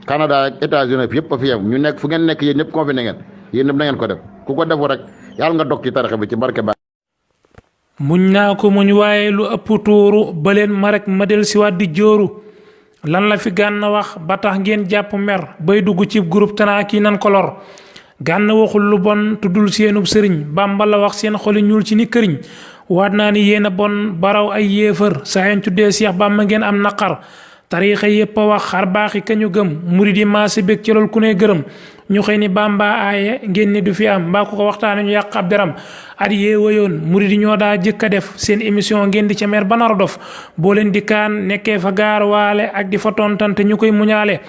Canada ak États-Unis yëpp a fi yem ñu nekk fu ngeen nekk yéen ñëpp confiné ngeen yéen ñëpp na ngeen ko def ku ko defu rek yàlla nga dog ci tarixa bi ci barke ba muñ naa ko muñ waaye lu ëpp tuuru baleen ma rek ma del siwaat di jóoru lan la fi Gana wax ba tax ngeen jàpp mer bay dugg ci groupe tanaa kii nan ko lor Gana waxul lu bon tuddul seenub sëriñ Bàmba la wax seen xoli ñuul ci ni këriñ waat naa ni yéen a bon baraw ay yéefar saa yeen tuddee Seex Bàmba ngeen am naqar tariixa yépp a wax xar baaxi kañu gëm murid yi maase bég ci lool ku ne gërëm ñu xëy ni Bàmba aaye ngeen ni du fi am mbaa ko waxtaane ñu yàq ab deram at yee wayoon murid yi ñoo daa jëkk a def seen émission ngeen di ca mer ba nar dof boo leen di kaan nekkee fa gaar waale ak di fa tontante ñu koy muñaale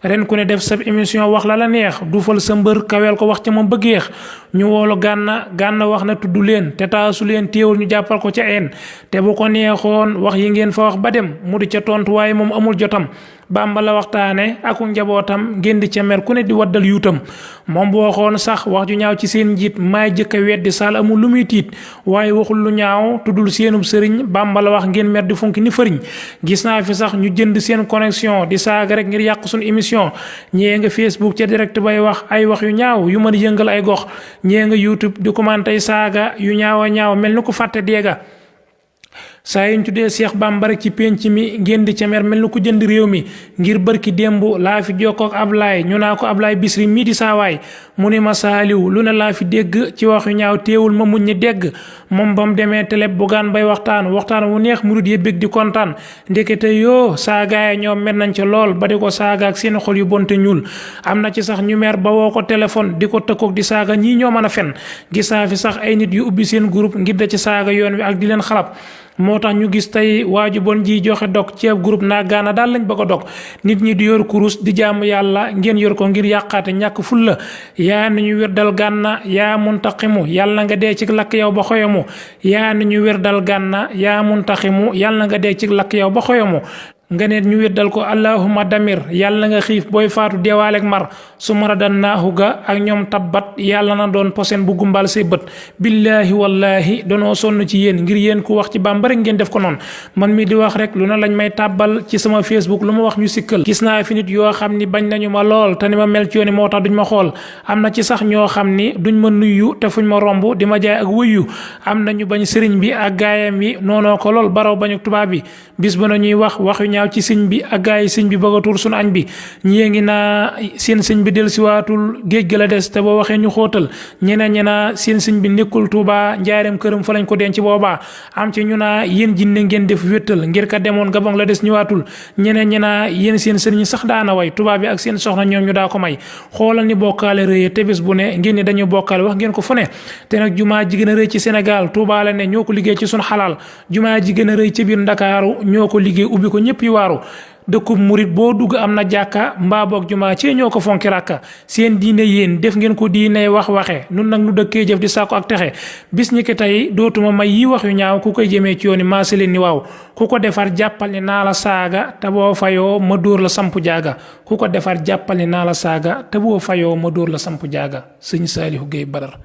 ren ku ne def sab émission wax la la neex duufal sa mbër kaweel ko wax ca moom bëggeex ñu woolu Gana wax na tudd leen te taasu leen téewul ñu jàppal ko ca een te bu ko neexoon wax yi ngeen fa wax ba dem mu di ca tontu waaye moom amul jotam Bàmba la waxtaane aku njabootam ngeen di ca mer ku ne di waddal yuutam moom bu waxoon sax wax ju ñaaw ci seen njiit maay jëkk a weddi saal amul lu muy tiit waaye waxul lu ñaaw tuddul seenub sëriñ Bàmba la wax ngeen mer di funki ni fëriñ gis naa fi sax ñu jënd seen connexion di saaga rek ngir yàq suñu émission ñee nga Facebook ca direct bay wax ay wax yu ñaaw yu mën a yëngal ay gox ñee nga YouTube di commenter saaga yu ñaaw a ñaaw mel ni ko fàtte deega saa yuñ tuddee Seex Bàmba rek ci pénc mi ngeen di ca mer mel ni ku jënd réew mi ngir bërki démb laa fi jokkook Ablaay ñu naa ko Ablaay Bisri mii di saawaay mu ni ma saaliw lu ne laa fi dégg ci wax yu ñaaw teewul ma muñ ñi dégg moom ba mu demee télé Bougane bay waxtaan wu neex murid yi bég di kontaan ndekete yoo saagaaya ñoom mer nañ ca lool ba di ko saaga ak seen xol yu bonte ñuul am na ci sax ñu mer ba woo ko téléphone di ko tëkkook di saaga ñii ñoo mën a fen gis naa fi sax ay nit yu ubbi seen groupe ngir da ci saaga yoon wi ak di leen xalab moo tax ñu gis tey waaju bon ji joxe dog ci ab groupe naa Gana daal lañ bëgg a dog nit ñi di yor kurus di jaamu yàlla ngeen yor ko ngir yàqaate ñàkk fulla yaa ni ñu wérdal Gana yaa muntaximu yàlla nga dee ci lakk yow ba xoyamu yaa ni ñu wérdal Gana yaa muntaximu yàlla nga dee ci lakk yow ba xoyamu nga ne ñu weddal ko allahumma damir yàlla nga xiif booy faatu deewaaleeg mar su mara dan naaxu ga ak ñoom tabbat yàlla na doon posen bu gumbal say bët billaahi wallaahi danoo sonn ci yéen ngir yéen ku wax ci Bàmba rek ngeen def ko noonu man mi di wax rek lu na lañ may tàbbal ci sama Facebook lu ma wax ñu sikkal gis naa fi nit yoo xam ni bañ nañu ma lool te ni ma mel ci yoon moo tax duñ ma xool am na ci sax ñoo xam ni duñ ma nuyu te fuñ ma romb di ma jaay ak wëyu am nañu bañ sëriñ bi ak gaayam yi noonoo ko lool baraw bañu tubaab bi bis ba na ñuy wax ñaaw ci sëñ bi ak gaay sëñ bi bëgg a tuur suñu añ bi ñii ngi naa seen sëñ bi del siwaatul géej ga la des te boo waxee ñu xóotal ñeneen ñi naa seen sëñ bi nekkul Tuuba njaareem këram fa lañ ko denc boobaa am ci ñu naa yéen jinne ngeen def wéttal ngir ka demoon Gabon la des ñëwaatul ñeneen ñi naa yéen seen sëriñ sax daana way tubaab bi ak seen soxna ñoom ñu daa ko may xoolal ni bokkaale rëy te bés bu ne ngeen ni dañu bokkaale wax ngeen ko fu ne te nag jumaa ji gën a rëy ci Sénégal Tuuba la ne ñoo ko liggéey ci suñu xalaal jumaa ji gën a rëy ci biir Ndakaaru ñoo ko liggéey ubbi ko ñëpp yi waaru dëkkub murit boo dugg am na jàkka mbaa boog jumaa ci ñoo ko fonki rakka seen diine yéen def ngeen ko diine waxe nun nag nu dëkkee jëf di sàkku ak texe bis ñi ki tey dootuma may yi wax yu ñaaw ku koy jëmee ci yooni maase leen ni waaw ku ko defar jàppal ni naa la saaga te boo fayoo ma dóor la samp jaaga ku ko defar jàppal ni naa la saaga te boo fayoo ma dóor la samp jaaga sëñ Saalihu Géey Badar